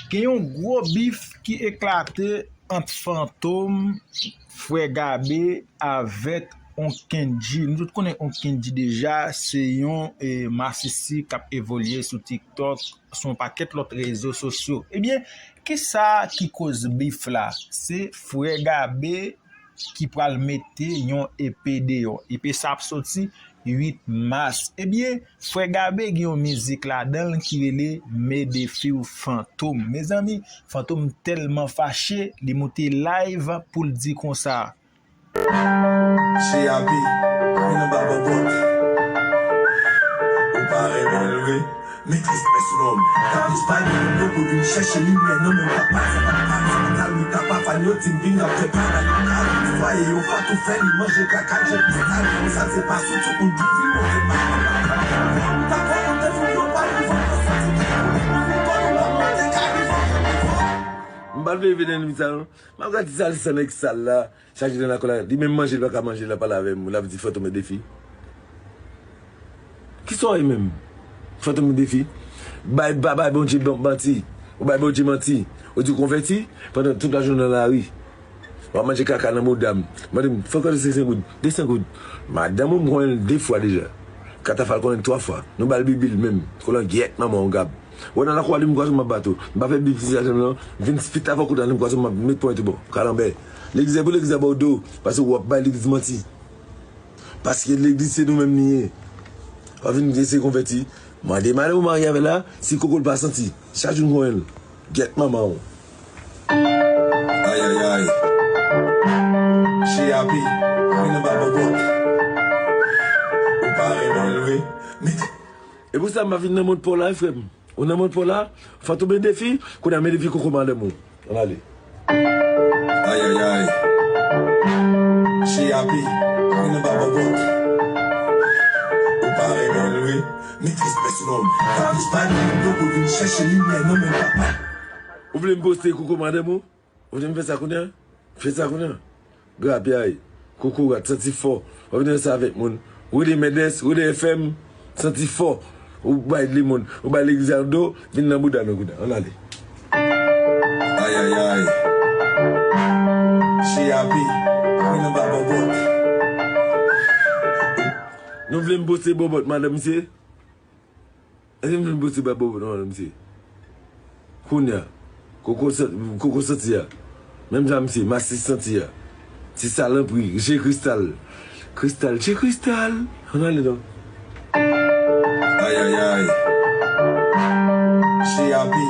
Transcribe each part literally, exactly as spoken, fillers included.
Gen yon gwo bif ki eklate ant Fantom, Frè Gabe avèk On Kendji. Nou tout konnen On Kendji deja, se yon eh, masisi k ap evolye sou TikTok, sou yon pakèt lòt rezo sosyo. Ebyen, kisa ki koz bif la? Se Frè Gabe ki pral mete yon E P deyò. E P sa ap soti uit mas. Ebyen, Frè Gabe gen yon mizik ladan l ki rele Me Defi w Fantom. Mezanmi, Fantom tèlman fache, li moute live pou l di konsa. Che Abi, mwen anba bòbòt. Ou pa renmen l vre? Met respè sou non m. Kapiche pa gen moun yo pou vin chèche limyè nan men papa. Sa pa pa sa pa tal wi tapa fan yo di m vin ap fè bagay. Swaye yo pa tou fè li manje kaka je pistal. Sa se pa sou tout moun ki fin monte pa. M pa konn te fout yo pa rive. M pa vle vin nan sa non. M ap gade ti sal sa nèg sal la. Chak jou nan lakòl la, li menm manje, li pa ka manje, l ap pale avè m, l ap di Fantom e defi. Kisa w ye menm? Fantom e defi. Bay, pa bay Bondye ban-, manti. Ou bay Bondye manti. Ou di w konvèti, pandan tout lajounen nan lari. W ap manje kaka nan mouda m. Mande m, fè w kòb de senk goud. De senk goud. Madanm ou m konn de fwa deja. Katafal konnen twa fwa. Nou ba l bibil menm. Kolangyèt manman w gab. Wè nan lakou a li m kwaze m ap bat ou. M pa fè bif ti zajan non. Vin spit avè w kounye a li m kwaze m ap met pwen tou bon. Kalanbè. Legliz la pou legliz la ba w do. Paske w ap bay legliz manti. Paske legliz se nou menm li ye. W ap vin eseye konvèti. Mande madanm ou marye avè l la, si koko l pa santi. Chak jou m konnen l. Gyèt manman w. Ayayay. Che Abi, mwen anba bòbòt. Ou pa renmen l vre? Met E pou sa m pa vin nan mond pa w la, wi, frè m. Ou nan mond pa w la, Fantom e defi, kounye a men defi koko madanm ou. Ann ale. Ayayay. Che Abi, mwen anba bòbòt. Ou pa renmen l vre? Met respè sou non m. Kapiche pa gen moun yo pou vin chèche limyè nan men papa. Ou vle m poste koko madanm ou? Ou vle m fè sa kounye a? Fè sa kounye a. Grapyay, kokorat, santi fò. W ap vin danse avèk moun. Rele Mèdès, rele F M, santi fò. Ou bay lemonn, ou bay legliz a do, vin nan bouda nou kounye a. Ann ale. Ayayay. Che Abi, mwen anba bòbòt. Nou vle m poste bòbòt madanm misye? Èske m vin pote ba bòbòt nan misye? Kounye a, koko sa-, koko santi a. Menm jan misye, masis santi a. Ti salanpri, je kristal. Kristal, je kristal. Ann ale non. Ayayay. Che Abi.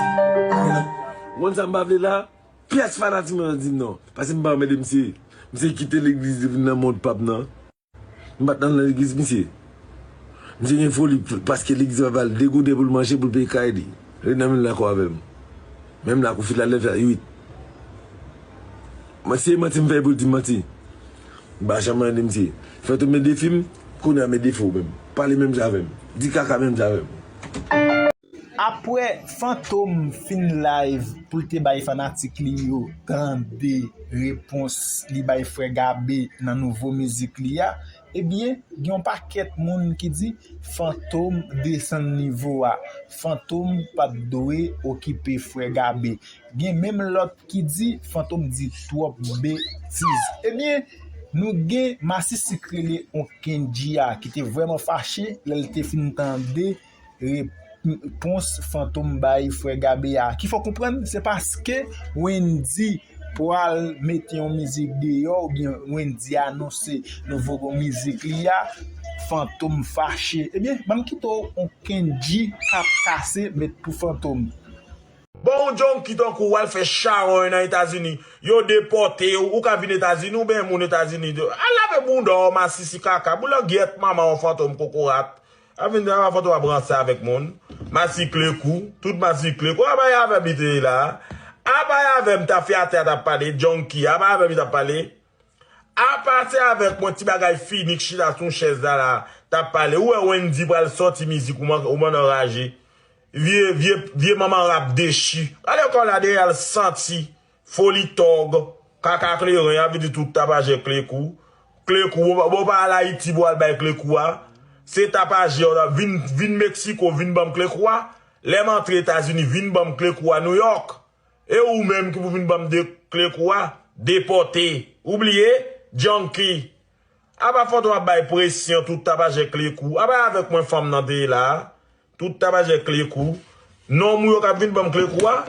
Ou konn sa m pa vle la? Pyès fanatik mwen di m non. Paske m pa anmède misye. Misye kite legliz li vin nan mond pa m nan. M pa t nan legliz misye. Misye gen foli p-, paske legliz pa ba l de gouden pou l manje, pou l peye kay li. Li nan menm lakou avè m. Menm lakou, fil la leve a uit. Mwen, si e manti m fè pou l di m manti. M pa janm anyen de misye. Fantom e defi m, kounye a men defi w menm. Pale menm jan avè m. Di kaka menm jan avè m. Apre Fantom fin live pou l te bay fanatik li yo tande repons li bay Frè Gabe nan nouvo mizik li a, ebyen, gen yon pakèt moun ki di Fantom desann nivo a. Fantom pa t dwe okipe Frè Gabe. Gen menm lòt ki di Fantom di twòp betiz. Ebyen, nou gen masisi k rele On Kendji a ki te vrèman fache lè l te fin tande repons Fantom bay Frè Gabe a. Ki fè w konprann, se paske Wendy pral mete yon mizik deyò, oubyen Wendy anonse nouvo mizik li a, Fantom fache. Ebyen, ban m kite w On Kendji k ap kase met pou Fantom. Bon, ou junkie tankou w al fè chawony nan Etazini. Yo depòte w, ou ka vin Etazini, ou benyen moun Etazini. Al lave bounda w, masisi kaka. Boulangyèt manman w, Fantom kokorat. A vin, a Fantom ap ranse avèk moun. Masi klekou, tout masi klekou. A bay avè m li te ye la. A bay avè m tafyatè a t ap pale, junkie. A bay avè m li t ap pale. A pase avèk mwen ti bagay fini k chita sou yon chèz la la, t ap pale. Ou wè Wendy pral sòti mizik, ou man, ou man anraje. Vye, vye, vye manman rap dechi. Gade kò la dèyè l santi. Foli tòg. Kaka kleren, y ap vin di tout tapajè klekou. Klekou, bon, bon, pa al Ayiti pou al bay klekou a. Se tapajè w la, vin, vin Meksiko, vin ban m kle kou a. Lè m antre Etazini, vin ban m kle kou a Nouyòk. E ou menm ki pou vin ban m de kle kou a, depòte. Ou bliye? Junkie. Apa Fantom ap bay presyon, tout tapajè kle kou. Apa avèk mwen fanm nan te ye la a? Tout tapajè kle kou. Nonm ou yo k ap vin ban m kle kou a?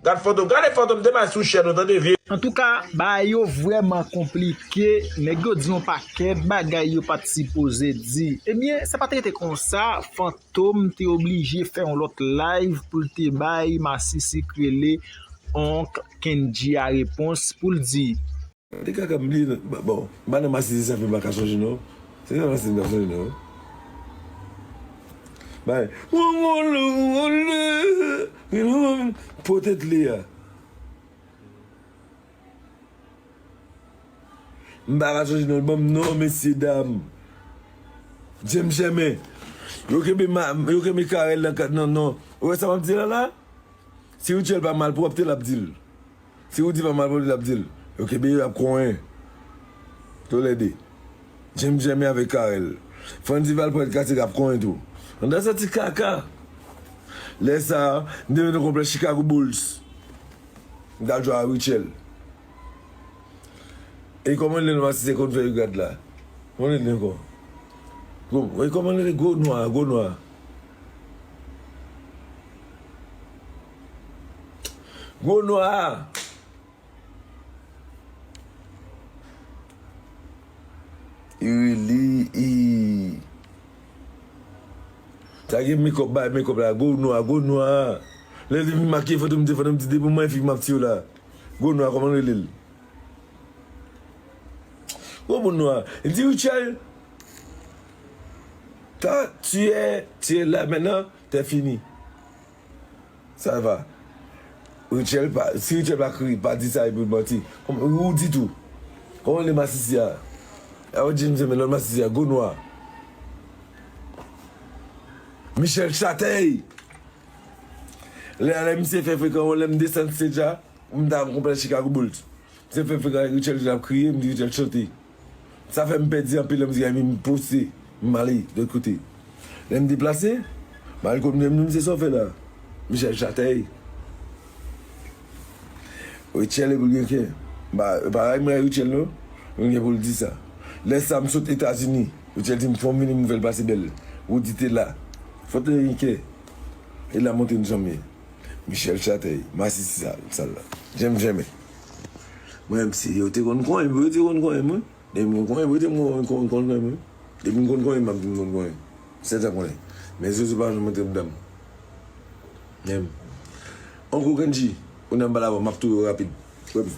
Gad Fantom, gade Fantom te bay sou chèn ou tande vye. Antouka, bagay yo vrèman konplike, nèg yo di yon pakèt bagay yo pa t sipoze di. Ebyen, sa pa t rete konsa, Fantom te oblije fè yon lòt live pou l te bay masisi k rele Onk Kendji a repons pou l di. Te kaka m bliye nan, bon, m pa nan masisi sa fè m pa ka sonje non. Se nan masisi m ka sonje non. Bay. Potet li a. M pa ka sonje non, ban m non, mesye dam. James Germain. Yo kenbe ma, yo kenbe Karèl nan kat nan non. Ou wè sa m ap di la la? Si Rutshelle pa malpwòpte l ap di l. Si Roody pa malpwòpte l ap di l. Yo kenbe yo ap konyen. Toulède. James Germain avèk Karèl. Frandy Valpwèt Katik ap konyen tou. Anndan santi kaka. Lè sa a, m te met yon konplè Chicago Bulls. M t al jwe a Rutshelle. E kòman l ye nan masisi konn fè yo gad la? Kòman l ye ankò? Gwo, e kòman l ye gwo nwa, gwo nwa? Gwo nwa! Irili, i. Sa gen makeup, bay makeup la, gwo nwa, gwo nwa. Lè li vin makiye Fantom, di Fantom di depi mwen fi m ap tiye w la. Gwo nwa, kòman rele l? Gwo moun nwa. Li di Rutshelle, ta, tu es, tu es là maintenant, t'es fini. Sa va. Rutshelle pa, si Rutshelle pa kriye, pa di sa epi l manti. Kòman, ou di tou. Kòman le masisi a? A ou di m se men lòt masisi a, gwo nwa. Michel Chatey. Lè, lè misye fè frekan, lè m desann stage a, m ta konprann Chicago Bulls. Misye fè frekan, Rutshelle ap kriye, m di Rutshelle chante. Sa fè m pèdi anpil nan mizik la, epi m pouse, m ale lòt kote. Lè m deplase, m al kot mwen, m di misye sa w fè la. Michel Chatey. Rutshelle epi l gen kè. Ba, parèy mwen Rutshelle non, mwen gen pou l di sa. Lè sa m sot Etazini, Rutshelle di m fò m vini m fè l pase bèl. Roody te la. Fò te gen kè. E la monte n janm ye. Michel Chatey, masisi sa, sa la. James Germain. Mwen menm si yo te konn konyen, yo te konn konyen mwen. Depi m konn konyen, mwen te konn konyen mwen. Depi m konn konyen, m ap di m konn konyen. Sèt an konnen. Men Zozo pa janm montre m dam. Menm. Oncle Kendji, ou nan bal avè m, m ap touye w rapid. Wè m.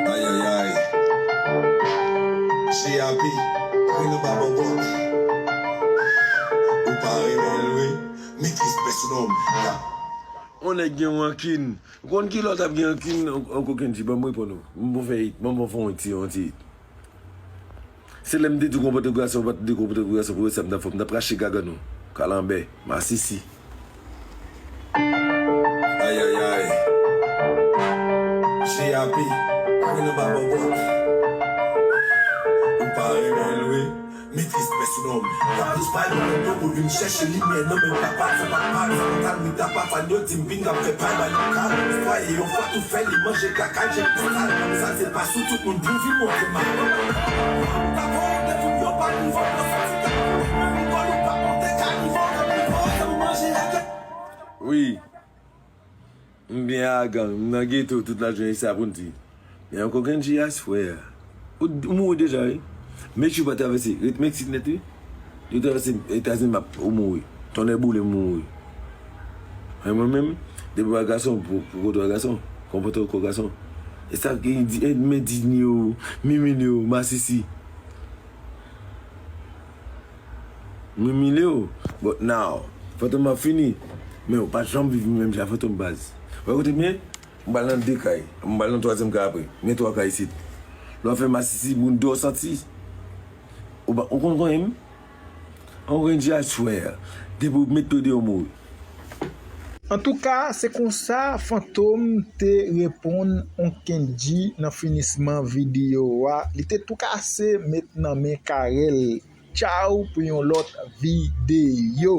Ayayay. J A P, kri nan babòbòt. Ou pa renmen l vre, met respè sou non m. On nèg gen rankin. Ou konn ki lè w t ap gen rankin, Oncle Kendji, ban m reponn ou. M bon fè it, ban m bon fè yon ti, yon ti it. Se lè m te di w konpòte w gason, ou pa t di konpòte w gason, pou wè sa m t ap fè w, m t ap rache gagann ou. Kalanbè, masisi. Ayayay. J A P, kri nan babòbòt. Ou pa renmen l vre. Met respè sou non m. T ap jis bay mwen yon do pou vin chèche limyè nan men papa. Sa pa mal, sa pa mal, wi, ta pa fan yo di m vin k ap fè pay bay yon kal. Netwaye yon fwa tou fè li manje kaka, je kristal. Sa se pa sou tout moun pou vin montre mal. Ta voye de tout yo pa nivo, yo santi ka. Men rigòl ou pa monte ka nivo, nan nivo, se pou manje lage. Wi. M byen agan, m nan geto tout lajounen, e sa pou n di. Men Oncle Kendji, I swear. Ou, ou mouri deja, wi. Make sure ou pa travèse, ret Meksik nèt, wi. Ou travèse Etazini, m ap, ou mouri. Tonnè boule, m mouri. Men mwen menm, depi w pa gason, pou, pou kote w gason, konpòte w kon gason. E sa ki di, e, men Dini yo, Mimi yo, Masisi. M imilye w. But now, Fantom ap fini. Men ou pa janm viv menm jan Fantom baz. Wè kote m ye? M pral nan de kay. M pral nan twazyèm kay apre. Men twa kay isit. Lè w fè masisi, moun dò santi. Ou pa, ou konn konyen m? Oncle Kendji, I swear. Depi w met pye deyò, w mouri. Antouka, se konsa Fantom te reponn on Kendji nan finisman videyo a. Li te tou kase met nan men Carel. Tchaw pou yon lòt videyo.